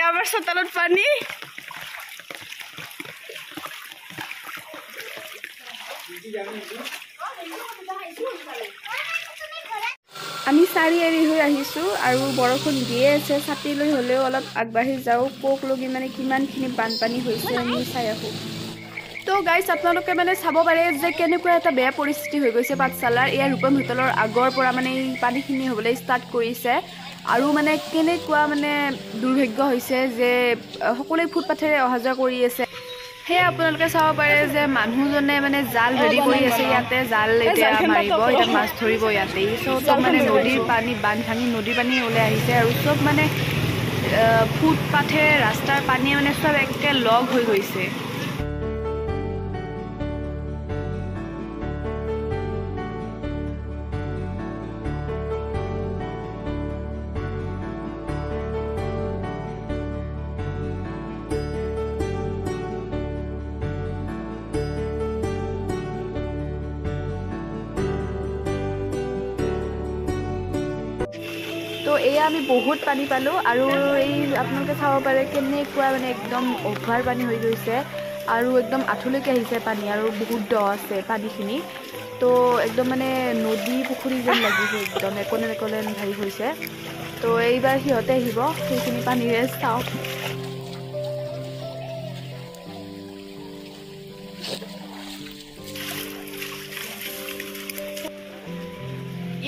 আমাৰ চোতালত পানী। আমি চাৰিআলি হৈ আহিছোঁ আৰু বৰষুণ দিয়ে আছে, ছাতি লৈ হ'লেও অলপ আগবাঢ়ি যাওঁ। ক'ক লগি মানে কিমানখিনি বানপানী হৈছে আমি চাই আহোঁ। তো গাইজ আপোনালোকে মানে চাব পাৰে যে কেনেকুৱা এটা বেয়া পৰিস্থিতি হৈ গৈছে পাঠশালাৰ। এয়া ৰূপম হোটেলৰ আগৰ পৰা মানে এই পানীখিনি হ'বলৈ ষ্টাৰ্ট কৰিছে আৰু মানে কেনেকুৱা মানে দুৰ্ভাগ্য হৈছে যে সকলোৱে ফুটপাথেৰে অহা যোৱা কৰি আছে। সেয়া আপোনালোকে চাব পাৰে যে মানুহজনে মানে জাল ৰেডি কৰি আছে, ইয়াতে জাল এতিয়া মাৰিব, এতিয়া মাছ ধৰিব ইয়াতে। চব মানে নদীৰ পানী, বান্ধ ভাঙি নদীৰ পানী ওলাই আহিছে আৰু চব মানে ফুটপাথে ৰাস্তাৰ পানীয়ে মানে চব একে লগ হৈ গৈছে। তো এয়া আমি বহুত পানী পালোঁ আৰু এই আপোনালোকে চাব পাৰে কেনেকুৱা মানে একদম অভাৰ পানী হৈ গৈছে আৰু একদম আঁঠুলৈকে আহিছে পানী আৰু বহুত দ আছে পানীখিনি। তো একদম মানে নদী পুখুৰী যেন লাগিছে, একদম একলে একলে হেৰি হৈছে। তো এইবাৰ সিহঁতে আহিব সেইখিনি পানীৰে চাওক।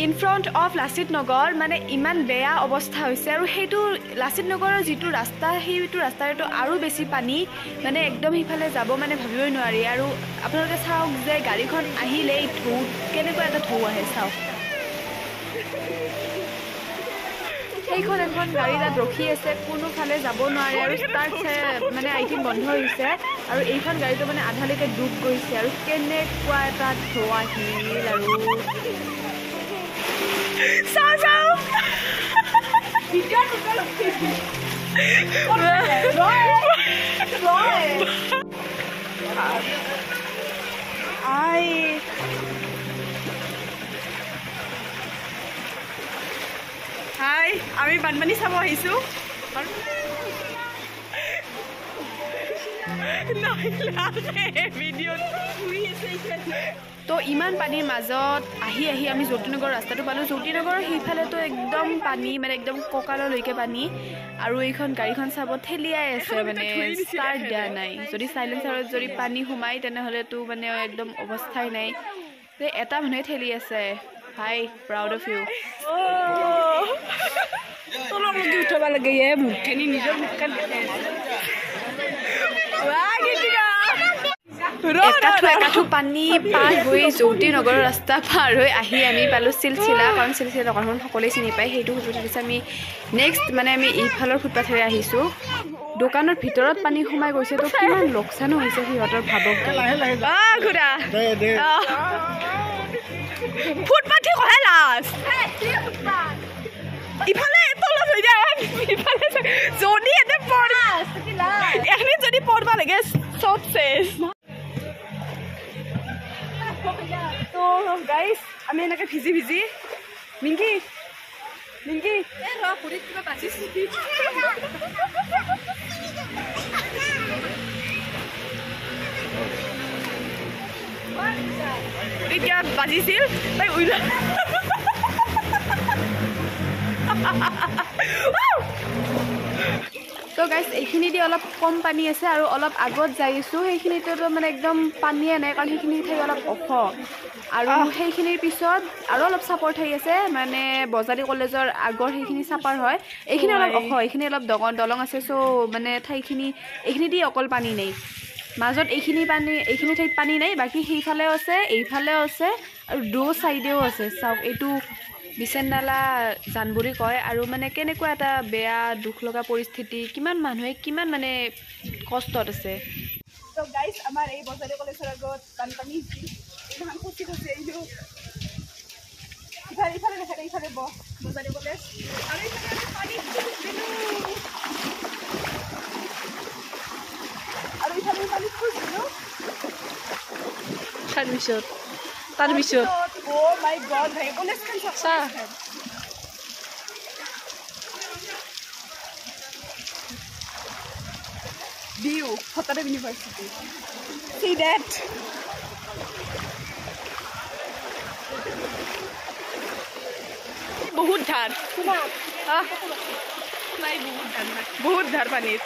In front of Lachit Nagar মানে ইমান বেয়া অৱস্থা হৈছে আৰু সেইটো লাচিত নগৰৰ যিটো ৰাস্তা, সেইটো ৰাস্তাৰেতো আৰু বেছি পানী, মানে একদম সিফালে যাব মানে ভাবিবই নোৱাৰি। আৰু আপোনালোকে চাওক যে গাড়ীখন আহিলেই ঢৌ, কেনেকুৱা এটা ঢৌ আহে চাওক। সেইখন এখন গাড়ী তাত ৰখি আছে, কোনোফালে যাব নোৱাৰে আৰু ষ্টাৰ্ট মানে আই থিংক বন্ধ হৈছে আৰু এইখন গাড়ীটো মানে আধালৈকে ডুব গৈছে আৰু কেনেকুৱা এটা ঢৌ আহিল আৰু চাওঁ চাওঁ। হাই, আমি বানপানী চাব আহিছোঁ। তো ইমান পানীৰ মাজত আহি আহি আমি জ্যোতিনগৰ ৰাস্তাটো পালোঁ। জ্যোতিনগৰৰ সেইফালেতো একদম পানী, মানে একদম কঁকাললৈকে পানী আৰু এইখন গাড়ীখন চাব ঠেলিয়াই আছে, মানে ষ্টাৰ্ট দিয়া নাই। যদি চাইলেঞ্চাৰত যদি পানী সোমায় তেনেহ'লেতো মানে একদম অৱস্থাই নাই। এটা মানুহে ঠেলি আছে। হাই, প্ৰাউড অফ ইউ। একাঠু একাঠু পানী পাৰ হৈ জ্যোতি নগৰৰ ৰাস্তা পাৰ হৈ আহি আমি পালোঁ চিলচিলা। কাৰণ চিলচিলা দোকানখন সকলোৱে চিনি পায়, সেইটো ফুটপাথ আমি নেক্সট মানে আমি এইফালৰ ফুটপাথেৰে আহিছোঁ। দোকানৰ ভিতৰত পানী সোমাই গৈছে, তো কিমান লোকচানো হৈছে সিহঁতৰ ভাবক। যদি পঢ়বা লাগে চব চেচ। তো গাইজ আমি এনেকৈ ভিজি ভিজি মিংকি মিংকি এতিয়া বাজিছিল তাই উইলা। তো গাইজ এইখিনি দি অলপ কম পানী আছে আৰু অলপ আগত যাই আছোঁ সেইখিনিতো মানে একদম পানীয়ে নাই, কাৰণ সেইখিনি ঠাই অলপ ওখ আৰু সেইখিনিৰ পিছত আৰু অলপ চাপৰ ঠাই আছে, মানে বজালী কলেজৰ আগৰ সেইখিনি চাপৰ হয়। এইখিনি অলপ ওখ, এইখিনি অলপ দলং আছে, চ' মানে ঠাইখিনি এইখিনি দি অকল পানী নাই, মাজত এইখিনি পানী, এইখিনি ঠাইত পানী নাই, বাকী সেইফালেও আছে, এইফালেও আছে আৰু দো চাইডেও আছে। চাওক এইটো বিচেনডালা জান বুলি কয় আৰু মানে কেনেকুৱা এটা বেয়া দুখ লগা পৰিস্থিতি, কিমান মানুহে কিমান মানে কষ্টত আছে। তো গাইজ আমাৰ এই বজালী কলেজৰ আগত বানপানী এইখন খচি খচি আহিলোঁ। ইফালে ইফালে দেখা ইফালে বজালী কলেজ আৰু ইফালে আমি পানী দিলোঁ আৰু ইফালে পানী খোজ দিলোঁ। তাৰপিছত Oh my God, ভাই কলেজখন চা। BU Bhattadev university. See that. বহুত ধাৰ, বহুত ধাৰ পানীৰ।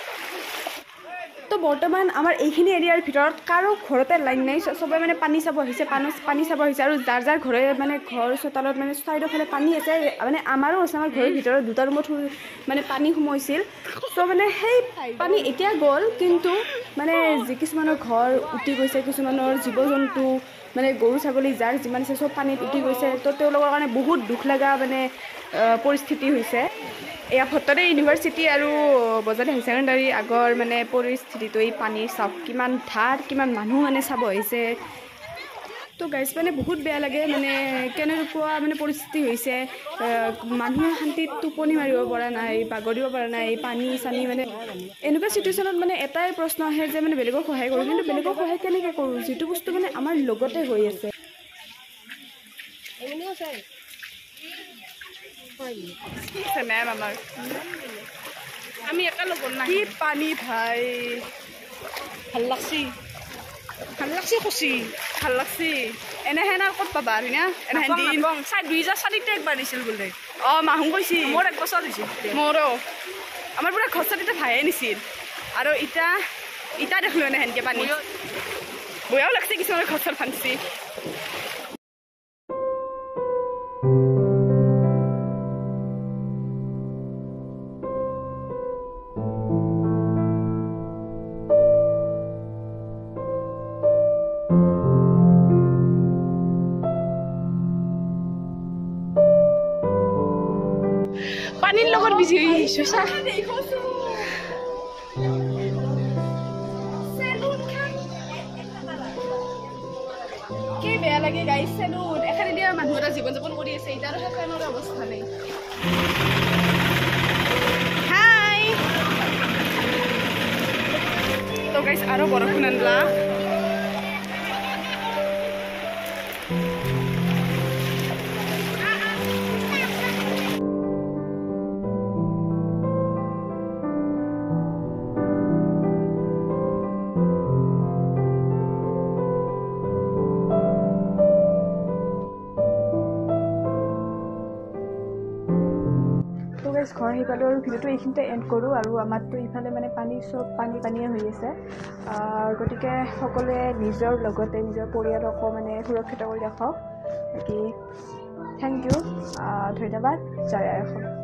তো বৰ্তমান আমাৰ এইখিনি এৰিয়াৰ ভিতৰত কাৰো ঘৰতে লাইন নাই, চবে মানে পানী চাব আহিছে, পানী চাব আহিছে। আৰু যাৰ যাৰ ঘৰে মানে ঘৰ চোতালত মানে চাইডৰ ফালে পানী আছে, মানে আমাৰো আছে, আমাৰ ঘৰৰ ভিতৰত দুটা ৰুমত মানে পানী সোমাইছিল। চ' মানে সেই পানী এতিয়া গ'ল, কিন্তু মানে যি কিছুমানৰ ঘৰ উটি গৈছে, কিছুমানৰ জীৱ জন্তু মানে গৰু ছাগলী যাৰ যিমান আছে চব পানীত উটি গৈছে। তো তেওঁলোকৰ কাৰণে বহুত দুখ লগা মানে পৰিস্থিতি হৈছে। এয়া ভট্টদেৱ ইউনিভাৰ্চিটি আৰু বজালী হাই ছেকেণ্ডাৰী আগৰ মানে পৰিস্থিতিটো, এই পানী চাওক কিমান ধাৰ, কিমান মানুহ মানে চাব আহিছে। তো গাইজ মানে বহুত বেয়া লাগে, মানে কেনেকুৱা মানে পৰিস্থিতি হৈছে, মানুহে শান্তিত টোপনি মাৰিব পৰা নাই, বাগৰিব পৰা নাই, পানী চানী মানে এনেকুৱা চিটুৱেশ্যনত মানে এটাই প্ৰশ্ন আহে যে মানে বেলেগক সহায় কৰোঁ, কিন্তু বেলেগক সহায় কেনেকৈ কৰোঁ যিটো বস্তু মানে আমাৰ লগতে হৈ আছে। মেম আমাৰ আমি একেলগত নাই। কি পানী ভাই, ভাল লাগছি, ভাল লাগছি, খুচি ভাল লাগছি। এনেহেন আৰু ক'ত পাবা আৰু না এনেহেন দিন। 2004তে একবাৰ দিছিল বোলে। অঁ মাহো কৈছি, মোৰ 1 বছৰ হৈছে। মোৰো আমাৰ পুৰা ঘৰ চাৰিতে ভায়ে নিছিল। আৰু ইটা ইটা দেখিলোঁ এনেহেনকে পানী, বয়াও লাগছে কিছুমানৰ ঘৰ চৰ ভাঙছি। পানীৰ লগত বিজি হৈ আহিছো। কি বেয়া লাগে গাইজ, চেলুন এখানে দিয়া মানুহ এটা জীৱন যাপন কৰি আছে, এতিয়া আৰু সেইখনৰ অৱস্থা নাই। হাই তো গাইজ আৰু বৰষুণ আনলা। ঘৰ আহি পালোঁ আৰু ভিডিঅ'টো এইখিনিতে এণ্ড কৰোঁ। আৰু আমাৰতো ইফালে মানে পানী চব পানী পানীয়ে হৈ আছে, গতিকে সকলোৱে নিজৰ লগতে নিজৰ পৰিয়ালকো মানে সুৰক্ষিত কৰি ৰাখক। বাকী thank U, ধন্যবাদ, জয় আই অসম।